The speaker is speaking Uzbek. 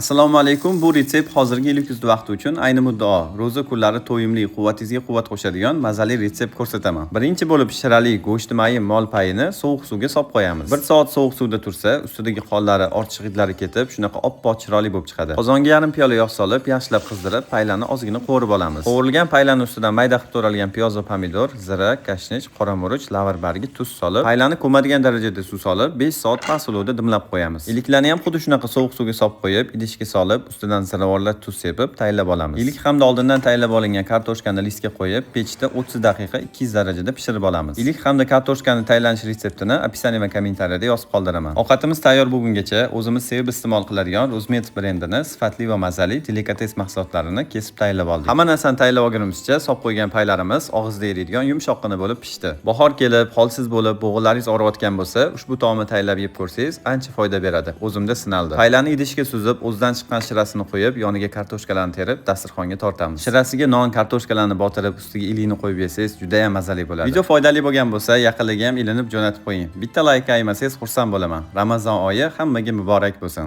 Assalomu alaykum. Bu retsept hozirgi ilik yuzli vaqti uchun ayni muddao. Ro'za kunlari to'yimli, quvvatingizga quvvat qo'shadigan mazali retsept ko'rsataman. Birinchi bo'lib shirali go'shti mayin mol payini sovuq suvga solib qo'yamiz. 1 soat sovuq suvda tursa, ustidagi qonlari, ortiq hidlari ketib, shunaqa oppoq chiroyli bo'lib chiqadi. Qozonga yarim piyola yog' solib, yaxshilab qizdirib, paylarni ozgina qovurib olamiz. Qovurilgan paylarni ustidan mayda qilib to'ralgan piyoz va pomidor, zira, kashnich, qora murch, lavr bargi, tuz solib, paylarni ko'madigan darajada suv solib, 5 soat past olovda dimlab qo'yamiz. Iliklarni ham xuddi shunaqa sovuq suvga solib qo'yib, idishga solib, ustidan ziravorlar tuz sepib, tayyorlab olamiz. Ilik hamda oldindan tayyorlab olingan kartoshkani listga qo'yib, pechda 30 daqiqa 200 darajada pishirib olamiz. Ilik hamda kartoshkani tayyorlanish retseptini описание va kommentariyada yozib qoldiraman. Ovqatimiz tayyor bo'lgungacha o'zimiz sevib iste'mol qiladigan Ruzmet brendini sifatli va mazali delikates mahsulotlarini kesib tayyorlab oldik. Hamma narsani tayyorlab olgunimizcha solib qo'ygan paylarimiz og'izda eriydigan yumshoqqina bo'lib pishdi. Bahor kelib, holsiz bo'lib, bo'g'inlaringiz og'riyotgan bo'lsa, ushbu taomni tayyorlab yeb ko'rsangiz, ancha foyda beradi. O'zimda sinaldi. Paylarni idishga suzib, o'zidan chiqqan shirasini qo'yib, yoniga kartoshkalarni terib, dasturxonga tortamiz. Shirasiga non, kartoshkalarni botirib, ustiga ilikni qo'yib yesangiz, juda ham mazali bo'ladi. Video foydali bo'lgan bo'lsa, yaqinlarga ham ilinib jo'natib qo'ying. Bitta layk aymasangiz xursand bo'laman. Ramazon oyi hammaga muborak bo'lsin.